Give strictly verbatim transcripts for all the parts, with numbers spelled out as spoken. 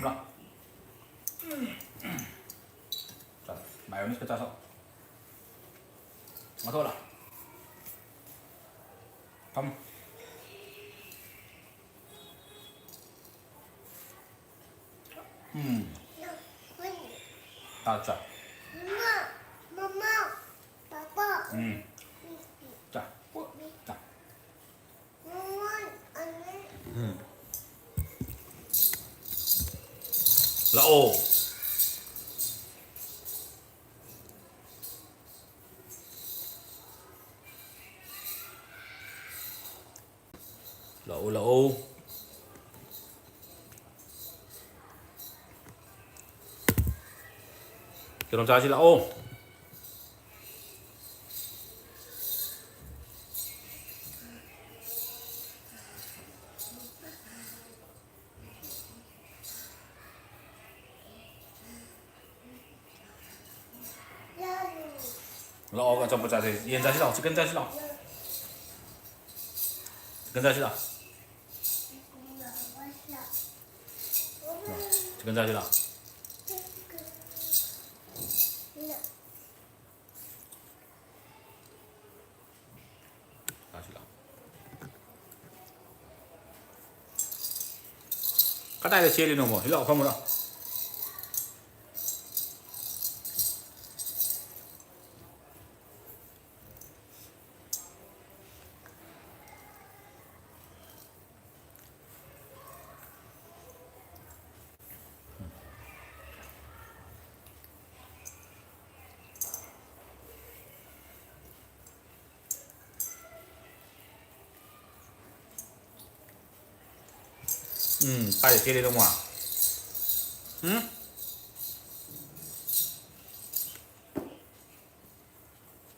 ꯂꯥꯎ꯫ ꯆꯥ, ꯃꯥꯏꯌꯣꯅꯤꯁꯀ ꯆꯥꯊꯣꯛ꯫ ꯆꯥꯊꯣꯛꯑꯣ ꯂꯥꯎ꯫ ꯐꯝ꯫ ꯎꯝ꯫ ꯇꯥ ꯆꯥ꯫ ꯃꯃꯥ, ꯃꯃꯥ, ꯄꯥꯄꯥ꯫ ꯎꯝ꯫ ꯆꯥ꯫ ꯆꯥ꯫ ꯎꯝ꯫ ꯂꯥꯛꯑꯣ꯫ ꯂꯥꯛꯑꯣ, ꯂꯥꯛꯑꯣ꯫ ꯀꯩꯅꯣꯝ ꯆꯥꯁꯤ ꯂꯥꯛꯑꯣ꯫ ꯂꯥꯛꯑꯣ, ꯑꯆꯥꯄꯣꯠ ꯆꯥꯁꯦ꯫ ꯌꯦꯟ ꯆꯥꯁꯤ ꯂꯥꯛꯑꯣ, chicken ꯆꯥꯁꯤ ꯂꯥꯛꯑꯣ꯫ Chicken ꯆꯥꯁꯤ ꯂꯥꯛꯑꯣ꯫ Chicken ꯆꯥꯁꯤ ꯂꯥꯛꯑꯣ꯫ ꯆꯥꯁꯤ ꯂꯥꯛꯑꯣ꯫ ꯀꯗꯥꯏꯗ ꯆꯦꯜꯂꯤꯅꯣꯃꯣ? ꯁꯤ ꯂꯥꯛꯑꯣ, ꯐꯝꯃꯨ ꯂꯥꯛꯑꯣ꯫ ꯎꯝ, ꯀꯥꯏꯗ ꯆꯦꯜꯂꯤꯅꯣꯃꯣ? ꯎꯝ?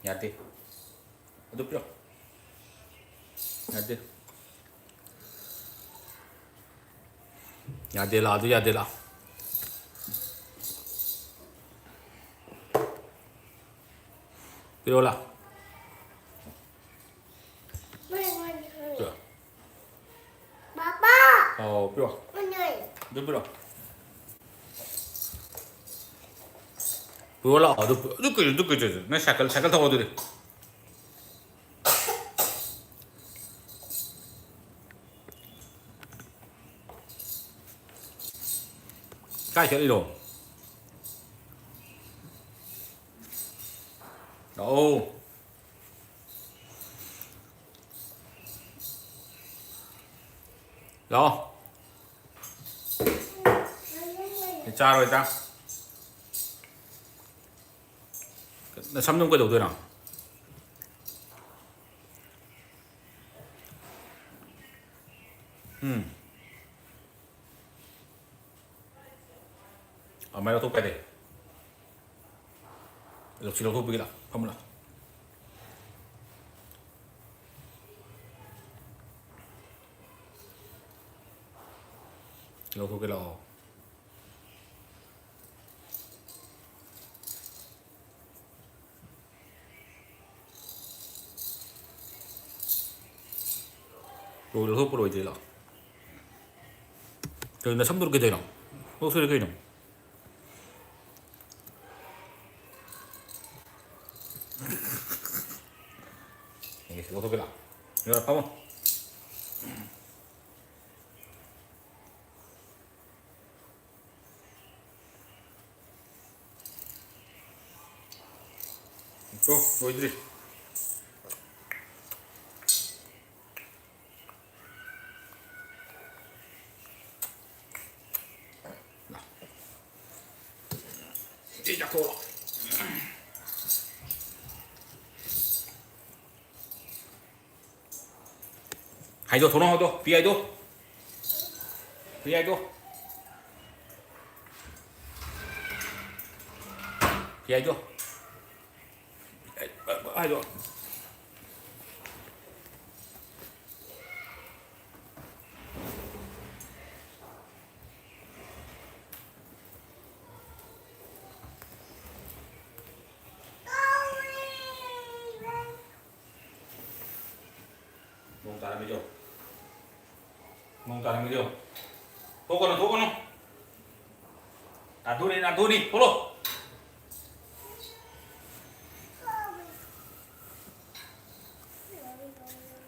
ꯌꯥꯗꯦ꯫ ꯑꯗꯨ ꯄꯤꯔꯣ꯫ ꯌꯥꯗꯦ꯫ ꯌꯥꯗꯦ, ꯂꯥꯛꯑꯣ, ꯑꯗꯨ ꯌꯥꯗꯦ, ꯂꯥꯛꯑꯣ꯫ ꯄꯤꯔꯣ, ꯂꯥꯛꯑꯣ꯫ ꯄꯤꯔꯣ꯫ ꯄꯥꯄꯥ! ꯑꯧ, ꯄꯤꯔꯣ꯫ ꯃꯅꯦ꯫ ꯑꯗꯨ ꯄꯤꯔꯣ꯫ ꯄꯨꯔꯣ ꯂꯥꯛꯑꯣ꯫ ꯑꯗꯨ ꯑꯗꯨ ꯀꯨꯏꯔꯣꯏ, ꯑꯗꯨ ꯀꯨꯏꯔꯣꯏ꯫ ꯅꯪ ꯁꯥꯏꯀꯜ, ꯁꯥꯏꯀꯜ ꯊꯧꯔꯣ ꯑꯗꯨꯗꯤ꯫ ꯀꯥꯏ ꯆꯠꯂꯤꯅꯣ? ꯂꯥꯛꯑꯣ꯫ ꯂꯥꯛꯑꯣ꯫ ꯑꯩ ꯆꯥꯔꯣꯏꯗ꯫ ꯅꯁꯝꯗꯨꯝ ꯀꯩꯗꯧꯗꯣꯏꯅꯣ? ꯎꯝ꯫ ꯑꯃꯥꯏ ꯂꯧꯊꯣꯛꯄ ꯌꯥꯗꯦ꯫ ꯂꯧꯁꯤ ꯂꯧꯊꯣꯛꯄꯤꯒꯦ ꯂꯥꯎ, ꯐꯝꯃꯨ ꯂꯥꯎ꯫ ꯂꯧꯊꯣꯛꯀꯦ ꯂꯥꯛꯑꯣ꯫ ꯂꯣꯏ ꯂꯧꯊꯣꯛꯄ ꯂꯣꯏꯗ꯭ꯔꯤ ꯂꯥꯎ꯫ ꯀꯩꯅꯣ ꯅꯁꯝꯗꯨ ꯀꯩꯗꯧꯔꯤꯅꯣ? ꯂꯧꯊꯣꯛꯏꯔꯣ ꯀꯩꯅꯣ? ꯑꯦ, ꯂꯧꯊꯣꯛꯀꯦ ꯂꯥꯎ꯫ ꯌꯥꯔꯦ, ꯐꯝꯃꯣ꯫ ꯀꯣ, ꯂꯣꯏꯗ꯭ꯔꯤ꯫ ꯁꯤ ꯆꯥꯊꯣꯛꯑꯣ꯫ ꯍꯥꯏꯗꯣ, ꯊꯣꯡꯅꯥꯎ ꯍꯥꯏꯗꯣ, ꯐꯤ ꯍꯥꯏꯗꯣ꯫ ꯐꯤ ꯍꯥꯏꯗꯣ꯫ ꯐꯤ ꯍꯥꯏꯗꯣ꯫ ꯍꯥꯏꯗꯣ꯫ ꯅꯣꯡ ꯇꯥꯔꯝꯃꯤꯗꯣ꯫ ꯅꯣꯡ ꯇꯥꯔꯝꯃꯤꯗꯣ꯫ ꯊꯣꯛꯀꯅꯨ, ꯊꯣꯛꯀꯅꯨ꯫ ꯅꯥꯟꯊꯣꯛꯅꯤ, ꯅꯥꯟꯊꯣꯛꯅꯤ꯫ ꯊꯣꯛꯂꯣ꯫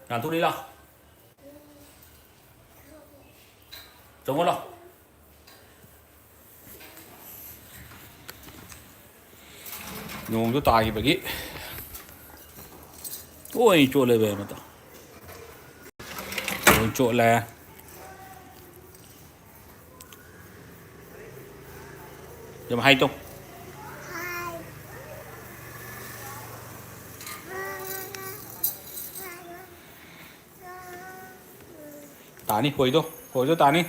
ꯅꯥꯟꯊꯣꯛꯅꯤ ꯂꯥꯎ꯫ ꯆꯪꯉꯣ ꯂꯥꯎ꯫ ꯅꯣꯡꯁꯨ ꯇꯥꯈꯤꯕꯒꯤ ꯂꯣꯏ ꯆꯣꯠꯂꯦ ꯏꯕꯦꯝꯃ꯫ ꯂꯣꯏ ꯆꯣꯠꯂꯦ꯫ ꯌꯥꯝ ꯍꯥꯏ ꯇꯧ꯫ ꯇꯥꯅꯤ ꯈꯣꯏꯗꯣ, ꯈꯣꯏꯗꯣ ꯇꯥꯅꯤ꯫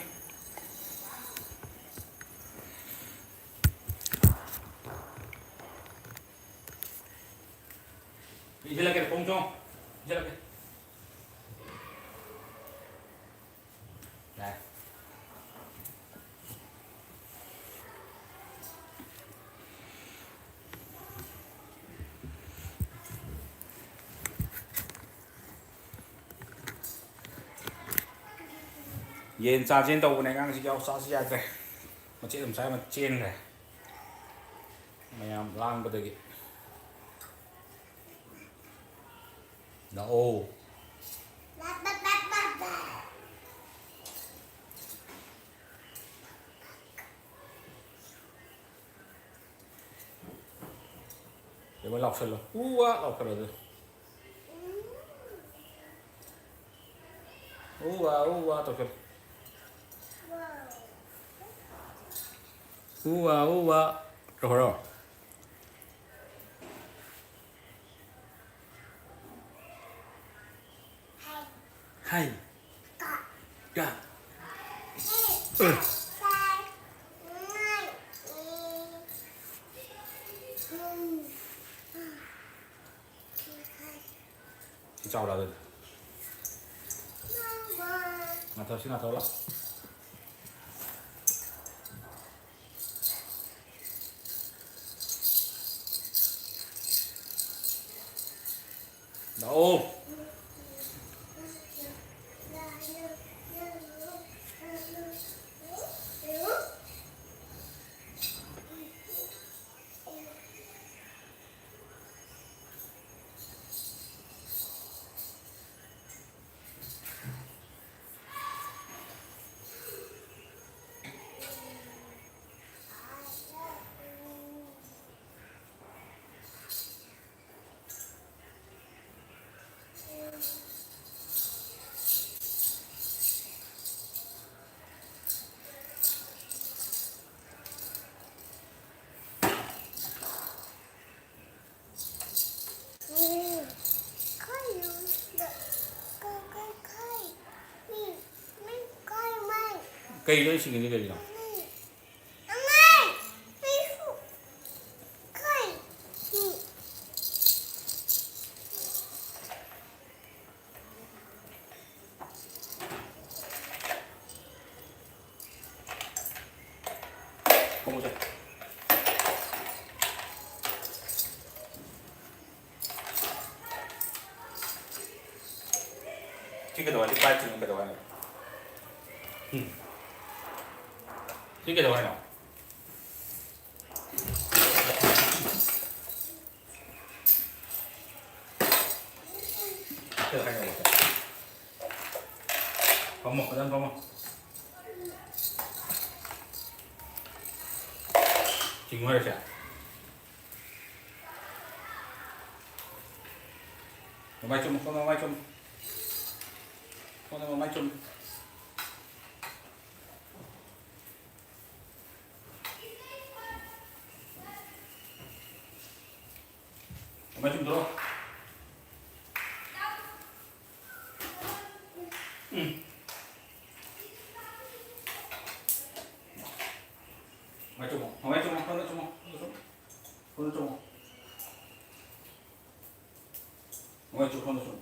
ꯏꯟꯁꯤꯜꯂꯛꯀꯦ, ꯈꯣꯡ ꯆꯣꯡ꯫ ꯏꯟꯁꯤꯜꯂꯛꯀꯦ꯫ ꯌꯥꯔꯦ꯫ ꯌꯦꯟ ꯆꯥꯁꯦꯅ ꯇꯧꯕꯅꯦ, ꯑꯉꯥꯡꯁꯤ ꯌꯥꯎ ꯆꯥꯁꯤ ꯌꯥꯗ꯭ꯔꯦ꯫ ꯃꯆꯦꯠ ꯑꯃ ꯆꯥꯏ, ꯑꯃ ꯆꯦꯟꯈ꯭ꯔꯦ꯫ ꯃꯌꯥꯝ ꯂꯥꯡꯕꯗꯒꯤ꯫ ꯂꯥꯛꯑꯣ꯫ ꯀꯩꯅꯣ ꯂꯥꯎꯁꯜꯂꯣ꯫ ꯎ ꯋꯥ ꯂꯥꯎꯁꯜꯂꯣ ꯑꯗꯨ꯫ ꯎ ꯋꯥ, ꯎ ꯋꯥ ꯇꯧꯁꯜꯂꯣ꯫ ꯎ ꯋꯥ, ꯎ ꯋꯥ ꯇꯧꯔꯣ꯫ ꯍꯥꯏ꯫ ꯀ꯫ ꯁꯤ ꯆꯥꯎꯔꯥ ꯑꯗꯨꯗꯤ꯫ ꯉꯥꯊꯣꯛ, ꯁꯤ ꯉꯥꯊꯣꯛ ꯂꯥꯎ꯫ ꯂꯥꯛꯑꯣ꯫ ꯀꯩꯅꯣ ꯑꯩ ꯁꯤꯡꯉꯤꯁꯦ ꯀꯩꯒꯤꯅꯣ? ꯊꯣꯡꯉꯨꯁꯦ꯫ ꯁꯤ ꯀꯩꯗꯧ ꯍꯥꯏꯅꯣ? ꯄꯥꯏꯞꯁꯤꯅ ꯀꯩꯗꯧ ꯍꯥꯏꯅꯣ? ꯎꯝ꯫ ꯁꯤ ꯀꯩꯗꯧ ꯍꯥꯏꯅꯣ? ꯀꯩꯗꯧ ꯍꯥꯏꯅꯣ? ꯐꯝꯃꯣ, ꯐꯖꯅ ꯐꯝꯃꯣ꯫ ꯆꯤꯡꯉꯨ ꯍꯥꯏꯔꯁꯦ꯫ ꯃꯃꯥꯏ ꯆꯨꯝꯃꯨ, ꯁꯣꯝꯗ ꯃꯃꯥꯏ ꯆꯨꯝꯃꯨ꯫ ꯁꯣꯝꯗ ꯃꯃꯥꯏ ꯆꯨꯝꯃꯨ꯫ ꯃꯃꯥꯏ ꯆꯨꯝꯗ꯭ꯔꯣ? ꯎꯝ꯫ ꯃꯃꯥꯏ ꯆꯨꯝꯃꯣ, ꯃꯃꯥꯏ ꯆꯨꯝꯃꯣ, ꯁꯣꯝꯗ ꯆꯨꯝꯃꯣ, ꯁꯣꯝꯗ ꯆꯨꯝꯃꯣ꯫ ꯁꯣꯝꯗ ꯆꯨꯝꯃꯣ꯫ ꯃꯃꯥꯏ ꯆꯨꯝꯃꯣ, ꯁꯣꯝꯗ ꯆꯨꯝꯃꯣ꯫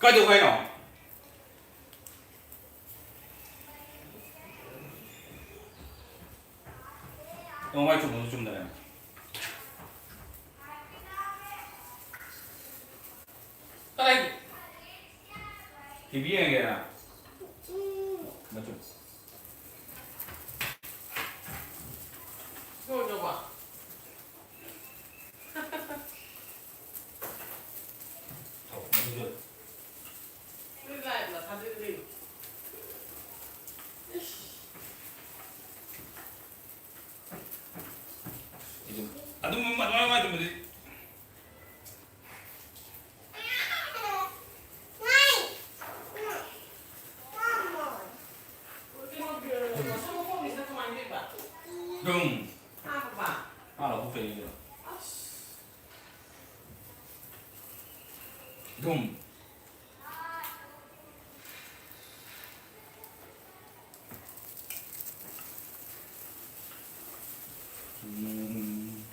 ꯀꯩꯗꯧ ꯍꯥꯏꯅꯣ? ꯅꯃꯥꯏ ꯆꯨꯝꯕꯁꯨ ꯆꯨꯝꯗꯅ꯫ ꯀꯗꯥꯏ? ꯇꯤ ꯚꯤ ꯌꯦꯡꯒꯦꯔꯥ? ꯃꯆꯨꯝ꯫ ꯂꯣꯏꯔꯕꯣ? ꯑꯗꯨꯝ ꯑꯗꯨꯃꯥꯏꯅ ꯇꯧꯕꯗꯤ꯫ ꯑꯗꯨꯝ꯫ ꯃꯥ ꯂꯧꯊꯣꯛꯇꯣꯏꯅꯤ ꯀꯩꯅꯣ꯫ ꯑꯗꯨꯝ꯫ ꯎꯝ꯫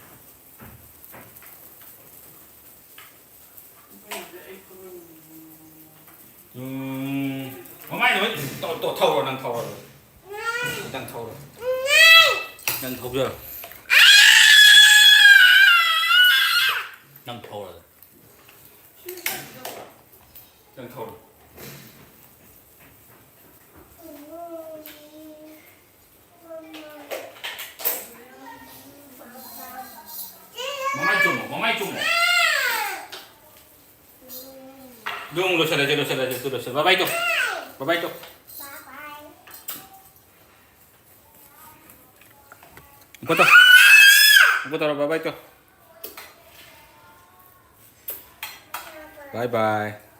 ꯎꯝ꯫ ꯃꯃꯥꯏꯗꯣ ꯍꯣꯏ ꯇꯧ-, ꯇꯧ-, ꯊꯧꯔꯣ, ꯅꯪ ꯊꯧꯔꯣ꯫ ꯅꯪ ꯊꯧꯔꯣ꯫ ꯅꯪ ꯊꯧꯖꯔꯣ꯫ ꯅꯪ ꯊꯧꯔꯣ꯫ ꯅꯪ ꯊꯧꯔꯣ꯫ ꯃꯃꯥꯏ ꯆꯨꯝꯃꯣ, ꯃꯃꯥꯏ ꯆꯨꯝꯃꯣ꯫ ꯑꯗꯨꯝ ꯂꯣꯏꯁꯤꯜꯂꯁꯦ, ꯂꯣꯏꯁꯤꯜꯂꯁꯦ, ꯑꯗꯨ ꯂꯣꯏꯁꯤꯜ-, bye bye ꯇꯧ꯫ Bye bye ꯇꯧ꯫ ꯎꯞꯄ ꯇꯧ꯫ ꯎꯞꯄ ꯇꯧꯔꯣ, bye bye ꯇꯧ꯫ Bye bye꯫